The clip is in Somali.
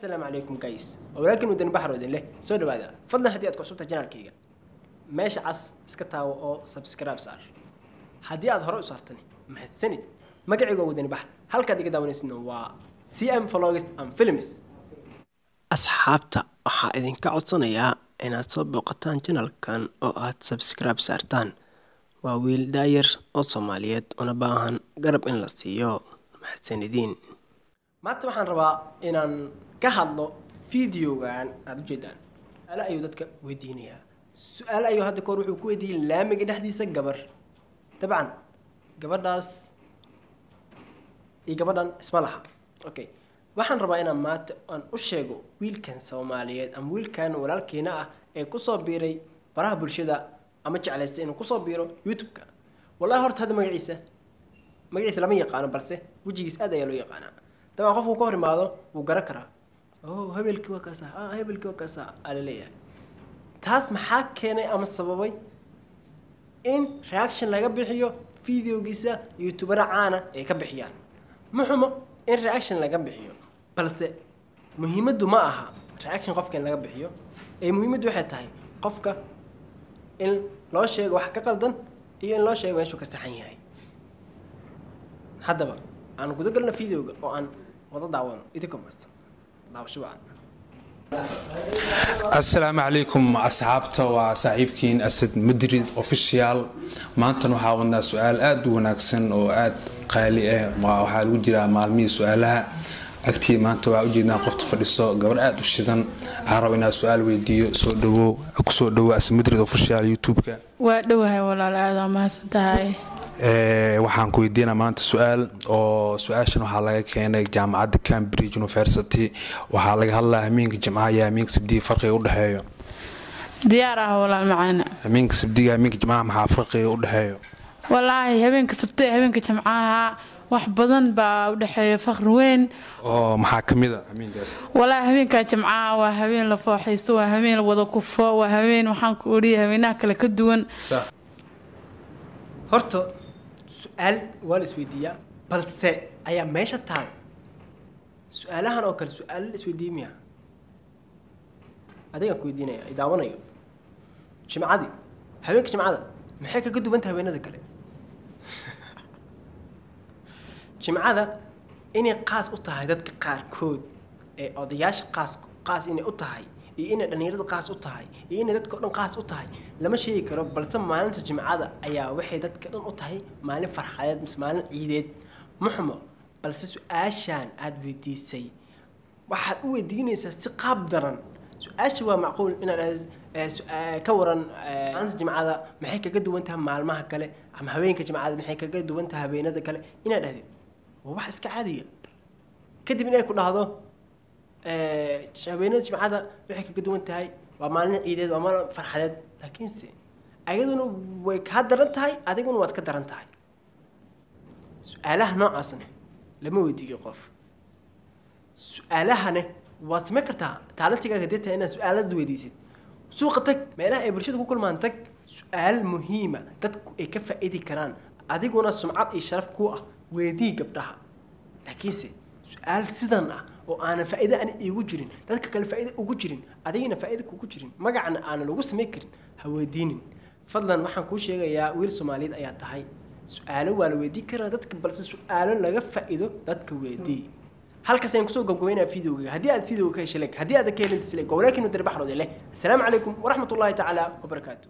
Assalaamu calaykum guys, walaalkiin Wadani Baxar oo idin leh soo dhawaada. Fadlan haddii aad ku cusubtahay channelkayga, meesha cas iska taawo oo subscribe saar. Haddii aad hore u saartani, mahadsanid. Magacayga waa Wadani Baxar, halkaad iga daawanaysidna waa CM Vlogs and Films. Asxaabta, waxaa idinka codsanayaa inaad soo booqataan channelkan oo aad subscribe saartaan. Waa wiil daayar oo Soomaaliyeed una baahan garab in la siiyo. Mahadsanidin. Maanta waxaan rabaa inaan ka hadlo videogan aad ujeedaan. Su-aalo ayuu dadka weydiinayaa. Su-aal ayuu hadda kahor wuxuu ku weydiiyey laamiga dhexdiisa gabar. Dabcan gabadhaas iyo gabadhan isma laha. Okay, waxaan rabaa inaan maanta aan u sheego wiilkan Soomaaliyeed ama wiilkan walaalkeena ah ee kusoo biiray baraha bulshada ama jeclaystay inuu kusoo biiro YouTube-ka. Wallahi horta hadda magaciisa lama yaqaano, balse wejigiis aad ayaa loo yaqaanaa. Dabcan qofku ka hor imaado wuu garan karaa. Oh, hebelkii waa kaasa, ah, hebelkii waa kaasa aa laleeyahay. Taas maxaa keenay ama sababay in reaction laga bixiyo videogiisa? Youtubera caana ay ka bixiyaan. Ma xumo in reaction laga bixiyo, balse muhiimaddu ma aha reaction qofka in laga bixiyo, ee muhiimaddu waxay tahay qofka in loo sheego wax ka qaldan iyo in loo sheego meeshuu ka saxan yahay. Haddaba aan guda galno videoga oo aan wada daawano. Idinka mahadsan, daawasho wacan. Asalaamu calaykum asxaabta, waa saaxiibkiin Asad Madrid Official. Maantan waxaa wadnaa su-aal aada u wanaagsan oo aada qaali ah. Waxaa lagu jiraa maalmihii su-aalaha. Agtii maanta waxaa ujeednaa qofta fadhiso, gabar aada u shidan. Waxaan raba inaa su-aal weydiiyo. Soo dhawow, kusoo dhawow Asad Madrid Official YouTube-ka. Waa dhowahay walaal, aada mahadsan tahay. Waxaan ku weydiinaa maanta su-aal, oo su-aashan waxaa laga keenay jaamacadda Cambridge University. Waxaa laga hadlaya hameenka Jimcaha iyo hameenka Sabdiga, farqiga udhexeeyo. Diyaar ah walaal macaana. Hameenka Sabdiga, hameenka Jimcaha, maxaa farqiga udhexeeyo? Walaahi habeenka Sabtida, habeenka Jimcaha wax badan baa udhexeeya, faqri weyn. Oo maxaa ka mid a hameenkaas? Walaahi habeenka Jimcaha waa habeen la fooxaysto, waa habeen la wada kufo, waa habeen waxaan ku odhiya habeenaha kale ka duwan. Horta su-aal waa la isweydiiyaa, balse ayaa meesha taal su-aalahan oo kale su-aal la isweydiiyey miya? Adigaan ku weydiinaya i daawanayo, Jimcadii, habeenka Jimcada maxay kaga duwan tahay habeenada kale? Jimcada inay qaas u tahay dadka qaarkood ee odayaasha qaas qaas inay u tahay, iyo inay dhallinyarada qaas u tahay, iyo inay dadka o dhan qaas u tahay lama sheegi karo, balse maalinta Jimcada ayaa waxay dadka dhan u tahay maalin farxadeed mise maalin ciideed. Ma xumo, balse su-aashaan aada weydiisay waxaad u weydiinaysaa si qaab daran. Su-aasha waa macquul inaad ka waran maalinta Jimcada maxay kaga duwan tahay maalmaha kale, ama habeenka Jimcada maxay kaga duwan tahay habeenada kale, inaad dhahdid waa wax iska caadiya. Kadib inay ku dhahdo habeenada Jimcada waxay kaga duwan tahay waa maalin ciideed, waa maalin farxadeed, laakiinse ayaduna way kaa daran tahay, adiguna waad ka daran tahay. Su-aalaha noocaasna lama weydiiyo qof. Su-aalahane waad samayn kartaa taalantigaaga dee tahay inaad su-aalada weydiisid. Suuqa tag, meelaha ay bulshada ku kulmaan tag, su-aal muhiima dadku ay ka faa'iidi karaan, adiguna sumcad iyo sharaf ku ah weydii gabdhaha. Laakiinse su-aal sidan ah oo aanan faa'iido ani iigu jirin, dadka kale faa'iido ugu jirin, adigina faa'iido kugu jirin, magacna aanan lagu samayn karin, ha weydiinin fadlan. Waxaan kuu sheegayaa, wiil Soomaaliyeed ayaa tahay, su-aalo waa la weydiin karaa dadka, balse su-aalo laga faa'iido dadka weydii. Halkaas ayaan kusoo gabgabaynaya videoga. Haddii aad videoga ka heshay, like. Haddii aad ka helin, dislike. Walaakin Wadani Baxroode leh, assalaamu calaykum waraxmatullaahi tacaala wabarakaatu.